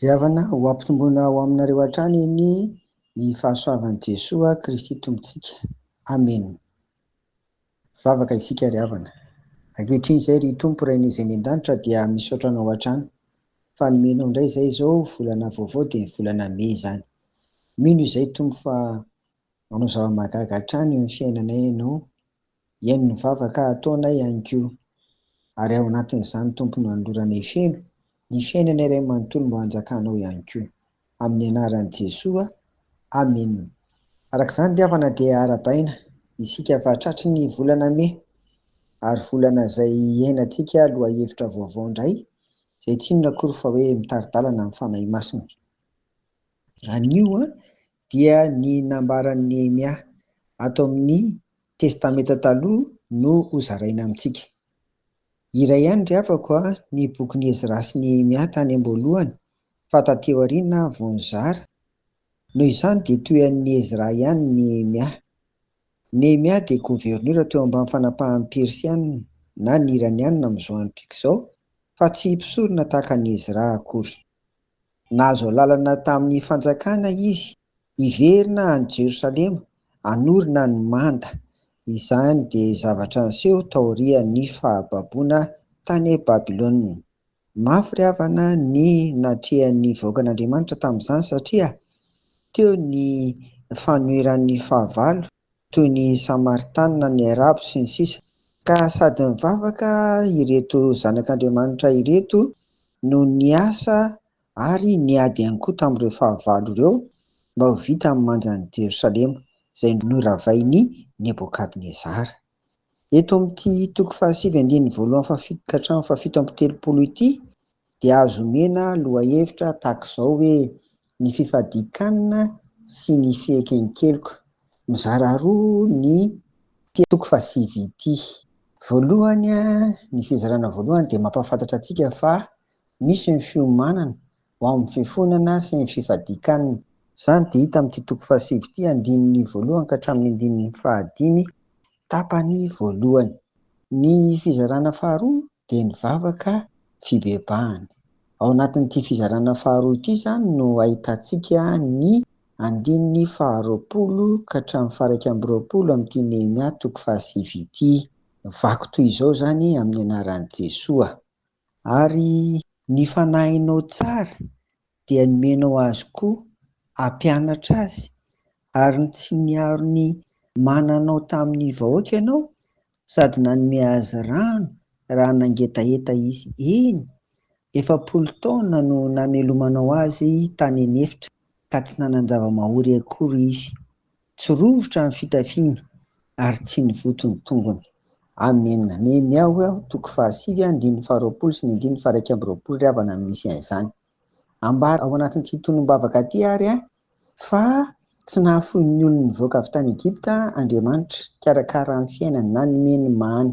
Ry havana, ho ampitomboina ho aminareo hatrany anie ny fahasoavan'i Jesoa Kristy Tompontsika. Amena. Vavaka isika ry havana. Ankehitriny izay ry Tompo Rainay izay any an-danitra dia misaotra Anao hatrany fa nomenao indray izay izao volana vaovao dia ny volana mey izany. Mino izay Tompo fa manao zava-mahagaga hatrany eo amin'ny fiainanay Ianao Hihaino ny vavaka ataonay ihany koa, ary ao anatin'izany Tompo no anoloranay feno ny fiainanay iray manontolo mba hanjakanao ihany koa. Amin'ny anaran'i Jesoa, Amena. Araka izany ry havana dia arahabaina isika fa tratry ny volana mey, ary volana izay hiainantsika lohahevitra vaovao indray, izay tsy inona akory fa hoe mitari-dalana amin'ny Fanahy Masina. Anio dia ny nambaran'i Nehemia ato amin'ny Testamenta Taloha no hozaraina amintsika. Iray ihany ry havako a, ny bokin'i Ezra sy Nehemia tany am-boalohany fa taty aoriana vao nizara. Noho izany dia toy an'i Ezra ihany Nehemia. Nehemia dia governora teo ambany fanapahan'ny Persiana na ny Iraniana amin'izao androntsika izao fa tsy mpisorona tahaka an'i Ezra akory. Nahazo alalana tamin'ny fanjakana izy hiverina any Jerosalema hanorina ny manda. Izany dia zavatra niseho taorian'ny fahababoana tany Babylona. Mafy ry havana ny natrehan'ny vahoakan'Andriamanitra tamin'izany satria teo ny fanoheran'ny fahavalo toy ny Samaritanina, ny Arabo, sy ny sisa Ka sady nivavaka ireto zanak'Andriamanitra ireto no niasa ary niady ihany koa tamin'ireo fahavalo ireo mba ho vita ny manjan'i Jerosalema izay noravain'i Nebokadnezara. Eto amin'ity toko fahasivy andininy voalohany fahafito ka hatramin'ny fahafito amby telopolo ity dia azo omena lohahevitra tahaka izao hoe ny fifadian-kanina sy ny fieken-keloka. Mizara roa ny toko fahasivy ity. Voalohany, ny fizarana voalohany dia mampahafantatra antsika fa misy ny fiomanana ho amin'ny fifonana sy ny fifadian-kanina. Izany dia hita amin'ity toko fahasivy ity, andininy voalohany ka hatramin'ny andininy fahadimy, tapany voalohany. Ny fizarana faharoa dia ny vavaka fibebahana. Ao anatin'ity fizarana faharoa ity izany no ahitantsika ny andininy faharoapolo ka hatramin'ny faha-21 amin'ity Nehemia toko fahasivy ity. Vaky toy izao izany amin'ny anaran'i Jesoa. Ary ny fanahinao tsara dia nomenao azy koa hampianatra azy, ary tsy niaro ny mananao tamin'ny vahoaka ianao, sady nanome azy rano raha nangetaheta izy, eny, 40 taona no namelomanao azy tany an'efitra, ka tsy nanan-java-mahory akory izy. Tsy rovitra ny fitafiany ary tsy nivoto ny tongony. Amena. Nehemia hoy aho, toko fahasivy, andininy faharoapolo sy ny andininy faha-21 ry havana no misy an'izany. Ambara ao anatin'ity tonom-bavaka ity ary fa tsy nahafoy ny olony nivoaka avy tany Egypta Andriamanitra, nikarakara ny fiainany, nanome ny mana,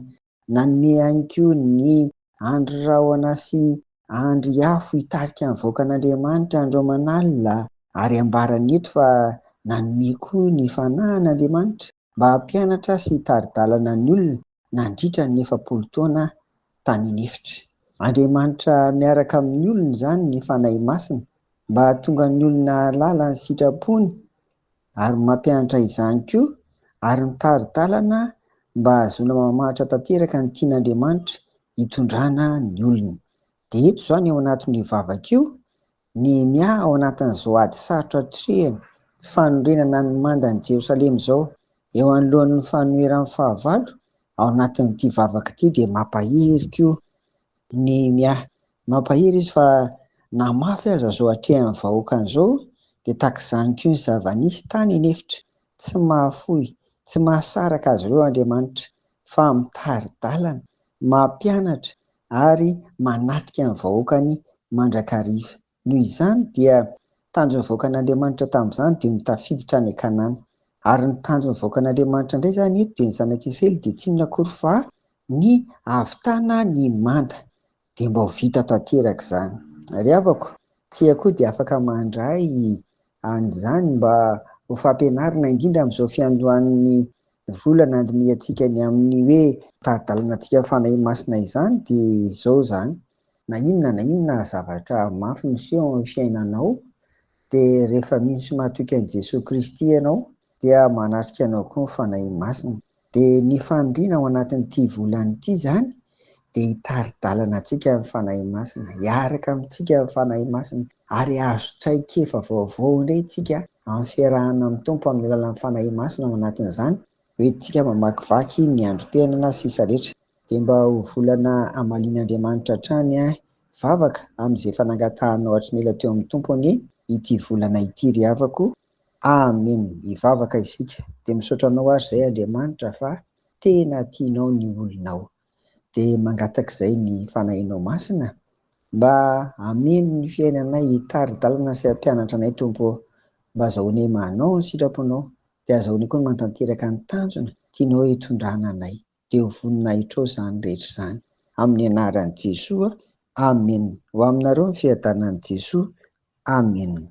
nanome ihany koa ny andry rahona sy andry afo hitarika ny vahoakan'Andriamanitra andro aman'alina, ary ambarany eto fa nanome koa ny fanahin'Andriamanitra mba hampianatra sy hitari-dalana ny olona nandritra ny 40 taona tany an'efitra. Andriamanitra miaraka amin'ny olony izany ny Fanahy Masina mba hahatonga ny olona hahalala ny sitrapony ary mampianatra izany koa ary mitari-dalana mba hahazoana mamahatra tanteraka ny tian'Andriamanitra hitondrana ny olony. Dia eto izany ao anatin'io vavaka io, Nehemia ao anatin'izao ady sarotra atrehiny fanorenana ny mandan'i Jerosalema izao, eo anoloan'ny fanoheran'ny fahavalo, ao anatin'ity vavaka ity dia mampahery koa Nehemia. Mampahery izy fa na mafy aza izao atrehan'ny vahoakany izao dia tahaka izany koa ny zava-nisy tany an'efitra. Tsy mahafoy, tsy mahasaraka azy ireo Andriamanitra fa mitari-dalana, mampianatra ary manatrika ny vahoakany mandrakariva. Noho izany dia tanjon'ny vahoakan'Andriamanitra tamin'izany dia ny tafiditra any Kanana. Ary ny tanjon'ny vahoakan'Andriamanitra indray izany eto dia ny zanak'Israely dia tsy inona akory fa ny hahavitana ny manda. Dia mba ho vita tanteraka izany. Ry havako, tsika koa dia afaka mandray an'izany mba ho fampianarana indrindra amin'izao fiandohan'ny volana andinihantsika ny amin'ny hoe tari-dalana antsika Fanahy Masina izany dia izao izany. Na inona na inona zavatra mafy miseho amin'ny fiainanao dia rehefa mino sy mahatoky an'i Jesoa Kristy ianao dia manatrika anao koa ny Fanahy Masina. Dia ny faniriana ao anatin'ity volana ity izany dia hitari-dalana antsika ny Fanahy Masina, hiaraka amintsika ny Fanahy Masina ary hahazo traikefa vaovao indray isika amin'ny fiarahana amin'ny Tompo amin'ny alalan'ny Fanahy Masina ao anatin'izany, hoentintsika mamakivaky ny androm-piainana sisa rehetra. Dia mba ho volana hamalian'Andriamanitra hatrany vavaka amin'izay efa nangatahanao hatry ny ela teo amin'ny Tompo anie ity volana ity ry havako. Amen! Hivavaka isika. Dia misaotra Anao ary izay Andriamanitra fa tena tianao ny olonao. Dia mangataka izay ny Fanahinao Masina mba hameno ny fiainanay, hitari-dalana sy hampianatra anay Tompo ô. Mba azahoanay manao ny sitraponao, dia azahoanay koa ny manatanteraka ny tanjona tianao hitondrana anay. Dia ho voninahitrao izany rehetra izany. Amin'ny anaran'i Jesoa, Amen. Ho aminareo ny fiadanan'i Jesoa. Amen.